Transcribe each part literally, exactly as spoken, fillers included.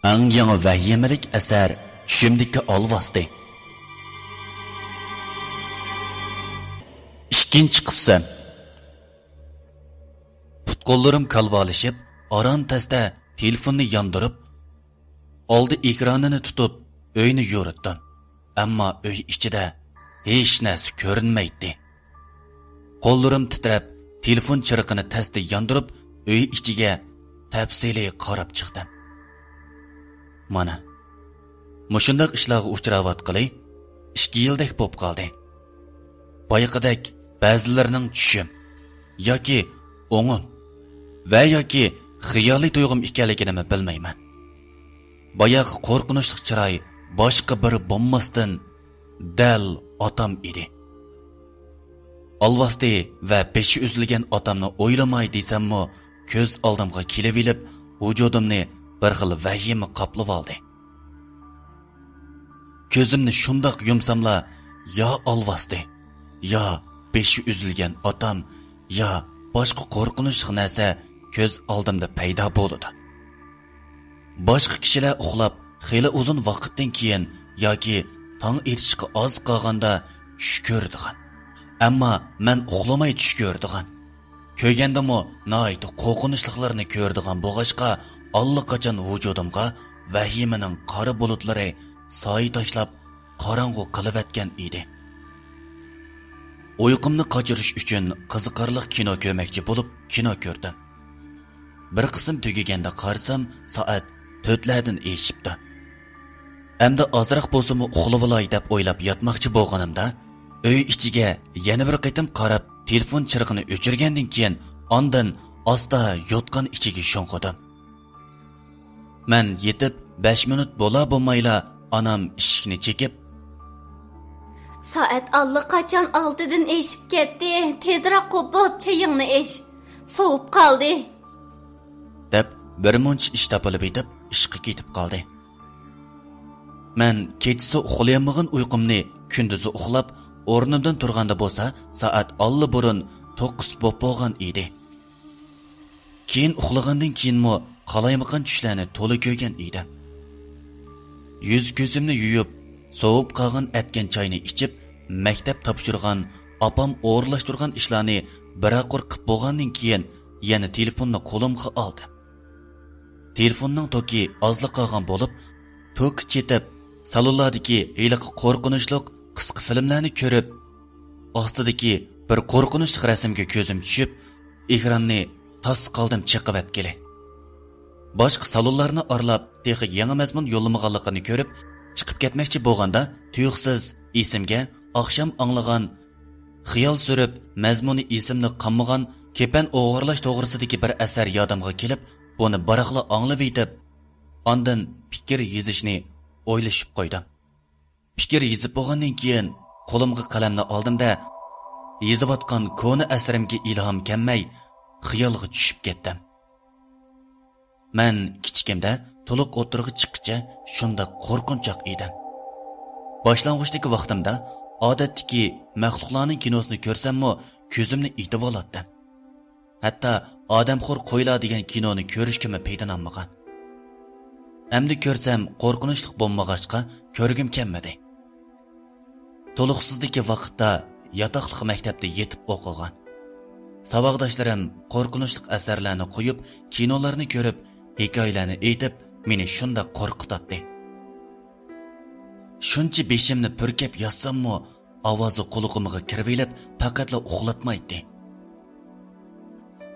ئەڭ يېڭى ۋەھىمىلىك ئەسەر، چۈشۈمدىكى ئالۋاستى. ئىككىنچى قىسىم. پۇت-قوللىرىم كالۋالىشىپ، ئاران تەستە تېلېفوننى ياندۇرۇپ، ئالدى ئېكرانىنى تۇتۇپ، ئۆينى يورۇتتۇم. ئەمما ئۆي ئىچىدە ھېچ نەرسە كۆرۈنمەيتتى. قوللىرىم تىترەپ، تېلېفون چىرىقىنى تەستە ياندۇرۇپ، ئۆي ئىچىگە تەپسىلىي قاراپ چىقتىم. مانا، مۇشۇنداق ئىشلارغا ئۇچراۋاتقىلى ئىككى يىلدەك بولۇپ قالدى. بايىقىدەك بەزىلىرىنىڭ چۈشۈم ياكى ئوڭۇم ۋە ياكى خىيالىي تۇيغۇم ئىكەنلىكىنىمۇ بىلمەيمەن. باياقى قورقۇنچلۇق چىراي باشقا بىرى بولماستىن، دەل ئاتام ئىدى. ئالۋاستى ۋە بېشى ئۈزۈلگەن ئاتامنى ئويلىماي دېسەممۇ، كۆز ئالدىمغا كېلىۋېلىپ، ۋۇجۇدۇمنى بىر خىل ۋەھىمە قاپلىۋالدى. كۆزۈمنى شۇنداق يۇمساملا، يا ئالۋاستى، يا بېشى ئۈزۈلگەن ئاتام، يا باشقا قورقۇنچلۇق نەرسە كۆز ئالدىمدا پەيدا بولىدۇ. باشقا كىشىلەر ئۇخلاپ، خېلى ئۇزۇن ۋاقىتتىن كېيىن ياكى تاڭ ئېتىشقا ئاز قالغاندا چۈش كۆرىدىغان. ئەمما مەن ئۇخلىماي چۈش كۆرىدىغان. كۆرگەندىمۇ ناھايىتى قورقۇنچلۇقلارنى كۆرىدىغان بولغاچقا، ئاللىقاچان ۋۇجۇدۇمغا ۋەھىمىنىڭ قارا بۇلۇتلىرى سايە تاشلاپ، قاراڭغۇ قىلىۋەتكەن ئىدى. ئۇيقۇمنى قاچۇرۇش ئۈچۈن قىزىقارلىق كىنو كۆرمەكچى بولۇپ، كىنو كۆردۈم. بىر قىسىم تۈگىگەندە قارىسام، سائەت تۆتلەردىن ئېشىپتۇ. ئەمدى ئازراق بولسىمۇ ئۇخلىۋالاي دەپ ئويلاپ ياتماقچى بولغىنىمدا، ئۆي ئىچىگە يەنە بىر قېتىم قاراپ، تېلېفون چىرىغىنى ئۆچۈرگەندىن كېيىن، ئاندىن ئاستا يوتقان ئىچىگە شۇڭغۇدۇم. مەن يېتىپ بەش مىنۇت بولا بولمايلا، ئانام ئىشىكنى چېكىپ، سائەت ئاللىقاچان ئالتىدىن ئېشىپ كەتتى، تېزراق قوپۇپ چېيىڭنى ئىچ، سوۋۇپ قالدى، دەپ، بىرمۇنچە ئىش تاپىلىپ يېتىپ، ئىشقا كېتىپ قالدى. مەن كېچىسى ئۇخلىيالمىغان ئۇيقۇمنى كۈندۈزى ئۇخلاپ، ئورنۇمدىن تۇرغاندا بولسا، سائەت ئاللىبۇرۇن توققۇز بوپ بولغان ئىدى. كېيىن ئۇخلىغاندىن كېيىنمۇ قالايمىقان چۈشلەرنى تولا كۆرگەن ئىدىم. يۈز-كۆزۈمنى يۇيۇپ، سوۋۇپ قالغان ئەتكەن چاينى ئىچىپ، مەكتەپ تاپشۇرغان، ئاپام ئورۇنلاشتۇرغان ئىشلارنى بىرەر قۇر قىپ بولغاندىن كېيىن، يەنە تېلېفوننى قولۇمغا ئالدىم. تېلېفوننىڭ توكى ئازلا قالغان بولۇپ، توكى چېتىپ، سالونلاردىكى ھېلىقى قورقۇنچلۇق قىسقا فىلىملەرنى كۆرۈپ، ئاستىدىكى بىر قورقۇنچلۇق رەسىمگە كۆزۈم چۈشۈپ، ئېكراننى تاس قالدىم چېقىۋەتكىلى. باشقا سالونلارنى ئارىلاپ، تېخى يېڭى مەزمۇن يوللىمىغانلىقىنى كۆرۈپ، چىقىپ كەتمەكچى بولغاندا، تۇيۇقسىز ئېسىمگە ئاخشام ئاڭلىغان، خىيال سۈرۈپ، مەزمۇنى ئېسىمدە قالمىغان كېپەن ئوغرىلاش توغرىسىدىكى بىر ئەسەر يادىمغا كېلىپ، بۇنى بىراقلا ئاڭلىۋېتىپ، ئاندىن پىكىر يېزىشنى ئويلىشىپ قويدۇم. پىكىر يېزىپ بولغاندىن كېيىن، قولۇمغا قەلەمنى ئالدىم-دە، يېزىۋاتقان كونا ئەسىرىمگە ئىلھام كەلمەي، خىيالغا چۈشۈپ كەتتىم. مەن كىچىكىمدە تولۇق ئوتتۇرىغا چىققىچە شۇنداق قورقۇنچاق ئىدىم. باشلانغۇچتىكى ۋاقتىمدا ئادەتتىكى مەخلۇقلارنىڭ كىنوسىنى كۆرسەممۇ كۆزۈمنى ئېتىۋالاتتىم. ھەتتا ئادەمخور قويلار دېگەن كىنونى كۆرۈشكىمۇ پېتىنالمىغان. ئەمدى كۆرسەم قورقۇنچلۇق بولمىغاچقا كۆرگۈم كەلمىدى. تولۇقسىزدىكى ۋاقىتتا ياتاقلىق مەكتەپتە يېتىپ ئوقۇغان. ساۋاقداشلىرىم قورقۇنچلۇق ئەسەرلەرنى قويۇپ، كىنولارنى كۆرۈپ، ھېكايىلەرنى ئېيتىپ، مېنى شۇنداق قورقۇتاتتى. شۇنچە بېشىمنى پۈركەپ ياتساممۇ، ئاۋازى قۇلىقىمغا كىرىۋېلىپ، پەقەتلا ئۇخلاتمايتتى.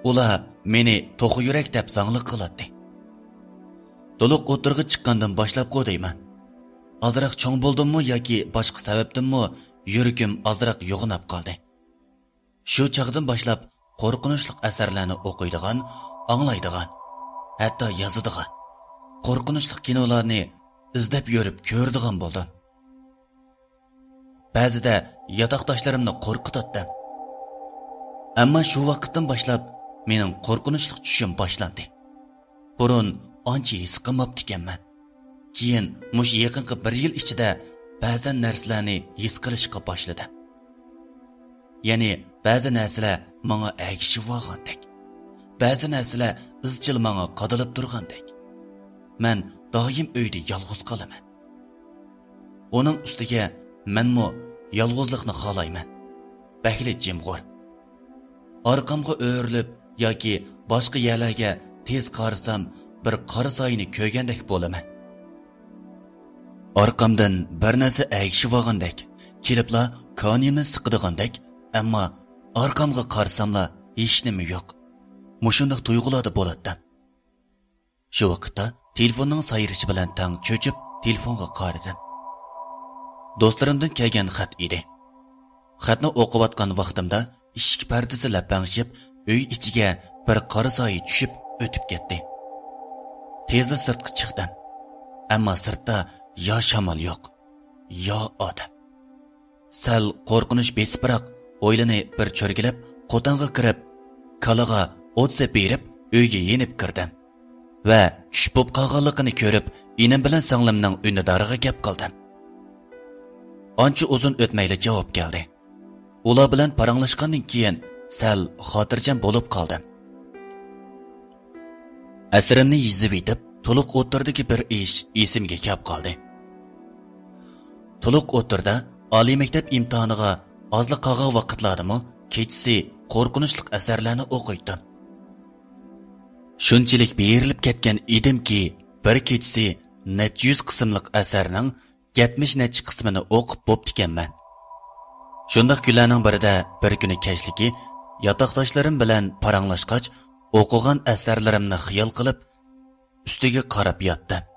ئۇلار مېنى توخۇ يۈرەك دەپ زاڭلىق قىلاتتى. تولۇق ئوتتۇرىغا چىققاندىن باشلاپقۇ دەيمەن. ئازراق چوڭ بولدۇممۇ ياكى باشقا سەۋەبتىنمۇ، يۈرىكىم ئازراق يوغىناپ قالدى. شۇ چاغدىن باشلاپ قورقۇنچلۇق ئەسەرلەرنى ئوقۇيدىغان، ئاڭلايدىغان، ھەتتا يازىدىغان، قورقۇنچلۇق كىنولارنى ئىزدەپ يۈرۈپ كۆرىدىغان بولدۇم. بەزىدە ياتاقداشلىرىمنى قورقۇتاتتىم. ئەمما شۇ ۋاقىتتىن باشلاپ مېنىڭ قورقۇنچلۇق چۈشۈم باشلاندى. بۇرۇن ئانچە ھېس قىلماپتىكەنمەن. كېيىن مۇشۇ يېقىنقى بىر يىل ئىچىدە بەزەن نەرسىلەرنى ھېس قىلىشقا باشلىدىم. يەنى بەزى نەرسىلەر ماڭا ئەگىشىۋالغاندەك. بەزى نەرسىلەر ئىزچىل ماڭا قادىلىپ تۇرغاندەك. مەن دائىم ئۆيدە يالغۇز قالىمەن. ئۇنىڭ ئۈستىگە مەنمۇ يالغۇزلۇقنى خالايمەن. بەكلا جىمغۇر. ئارقامغا ئۆرۈلۈپ ياكى باشقا يەرلەرگە تېز قارىسام، بىر قارا سايىنى كۆرگەندەك بولىمەن. ئارقامدىن بىر نەرسە ئەگىشىۋالغاندەك، كېلىپلا كانىيىمنى سىقىدىغاندەك، ئەمما ئارقامغا قارىساملا ھېچنېمە يوق. مۇشۇنداق تۇيغۇلاردا بولاتتىم. شۇ ۋاقىتتا تېلېفوننىڭ سايرىشى بىلەن تەڭ چۆچۈپ، تېلېفونغا قارىدىم. دوستلىرىمدىن كەلگەن خەت ئىدى. خەتنى ئوقۇۋاتقان ۋاقتىمدا ئىشىك پەردىسى لەپەڭشىپ، ئۆي ئىچىگە بىر قارا سايە چۈشۈپ ئۆتۈپ كەتتى. تېزلا سىرتقا چىقتىم. ئەمما سىرتتا يا شامال يوق، يا ئادەم. سەل قورقۇنچ بېسىپراق، ھويلىنى بىر چۆرگىلەپ، قوتانغا كىرىپ، كالىغا ئوت سېپىپ بېرىپ، ئۆيگە يېنىپ كىردىم. ۋە چۈش بولۇپ قالغانلىقىنى كۆرۈپ، ئىنىم بىلەن سىڭلىمنىڭ ئۈندىدارىغا گەپ قىلدىم. ئانچە ئۇزۇن ئۆتمەيلا جاۋاب كەلدى. ئۇلار بىلەن پاراڭلاشقاندىن كېيىن سەل خاتىرجەم بولۇپ قالدىم. ئەسىرىمنى يېزىۋېتىپ، تولۇق ئوتتۇرىدىكى بىر ئىش ئېسىمگە كەپ قالدى. تولۇق ئوتتۇرىدا ئالىي مەكتەپ ئىمتىھانىغا ئازلا قالغان ۋاقىتلاردىمۇ كېچىسى قورقۇنچلۇق ئەسەرلەرنى ئوقۇيتتۇم. شۇنچىلىك بېرىلىپ كەتكەن ئىدىمكى، بىر كېچىسى نەچچە يۈز قىسىملىق ئەسەرنىڭ يەتمىش نەچچە قىسمىنى ئوقۇپ بوپتىكەنمەن. شۇنداق كۈنلەرنىڭ بىرىدە، بىر كۈنى كەچلىكى ياتاقداشلىرىم بىلەن پاراڭلاشقاچ، ئوقۇغان ئەسەرلىرىمنى خىيال قىلىپ، ئۈستىگە قاراپ ياتتىم.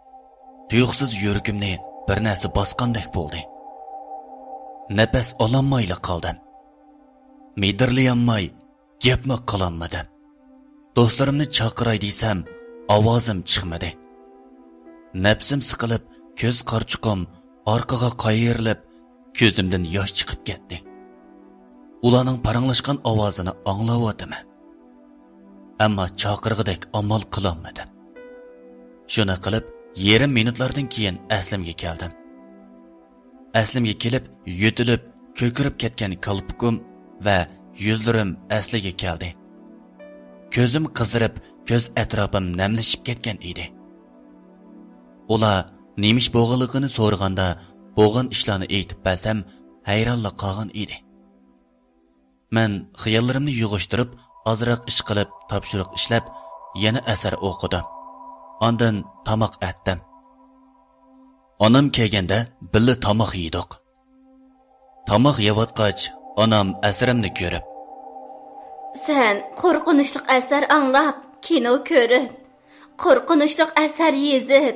تۇيۇقسىز يۈرىكىمنى بىر نەرسە باسقاندەك بولدى. نەپەس ئالالمايلا قالدىم. مىدىرلىيالماي، گەپمۇ قىلالمىدىم. دوستلىرىمنى چاقىراي دېسەم، ئاۋازىم چىقمىدى. نەپسىم سىقىلىپ، كۆز قارىچۇقۇم ئارقىغا قايرىلىپ، كۆزۈمدىن ياش چىقىپ كەتتى. ئۇلارنىڭ پاراڭلاشقان ئاۋازىنى ئاڭلاۋاتىمەن. ئەمما چاقىرغۇدەك ئامال قىلالمىدىم. شۇنداق قىلىپ، يېرىم مىنۇتلاردىن كېيىن ئەسلىمگە كەلدىم. ئەسلىمگە كېلىپ، يۆتىلىپ، كۆكىرىپ كەتكەن كالپۇكۇم ۋە يۈزلىرىم ئەسلىگە كەلدى. كۆزۈم قىزىرىپ، كۆز ئەتراپىم نەملىشىپ كەتكەن ئىدى. ئۇلار نېمە ئىش بولغانلىقىنى سورىغاندا، بولغان ئىشلارنى ئېيتىپ بەرسەم، ھەيرانلا قالغان ئىدى. مەن خىياللىرىمنى يىغىشتۇرۇپ، ئازراق ئىشقىلىپ، تاپشۇرۇق ئىشلەپ، يەنە ئەسەر ئوقۇدۇم. ئاندىن تاماق ئەتتىم. ئانام كەلگەندە بىللە تاماق يېدۇق. تاماق يەۋاتقاچ، ئانام ئەسىرىمنى كۆرۈپ، سەن قورقۇنچلۇق ئەسەر ئاڭلاپ، كىنو كۆرۈپ، قورقۇنچلۇق ئەسەر يېزىپ،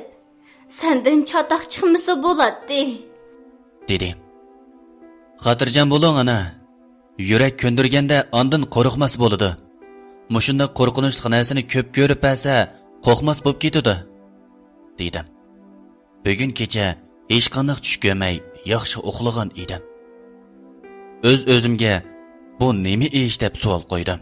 سەندىن چاتاق چىقمىسا بولاتتى، دېدى. خاتىرجەم بولۇڭ، ئانا. يۈرەك كۆندۈرگەندە ئاندىن قورقماس بولىدۇ. مۇشۇنداق قورقۇنچلۇق نەرسىنى كۆپ كۆرۈپ بەرسە، قورقماس بولۇپ كېتىدۇ، دېدىم. بۈگۈن كېچە ھېچقانداق چۈش كۆرمەي ياخشى ئۇخلىغان ئىدىم. ئۆز-ئۆزۈمگە، بۇ نېمە ئىش دەپ سوئال قويدۇم.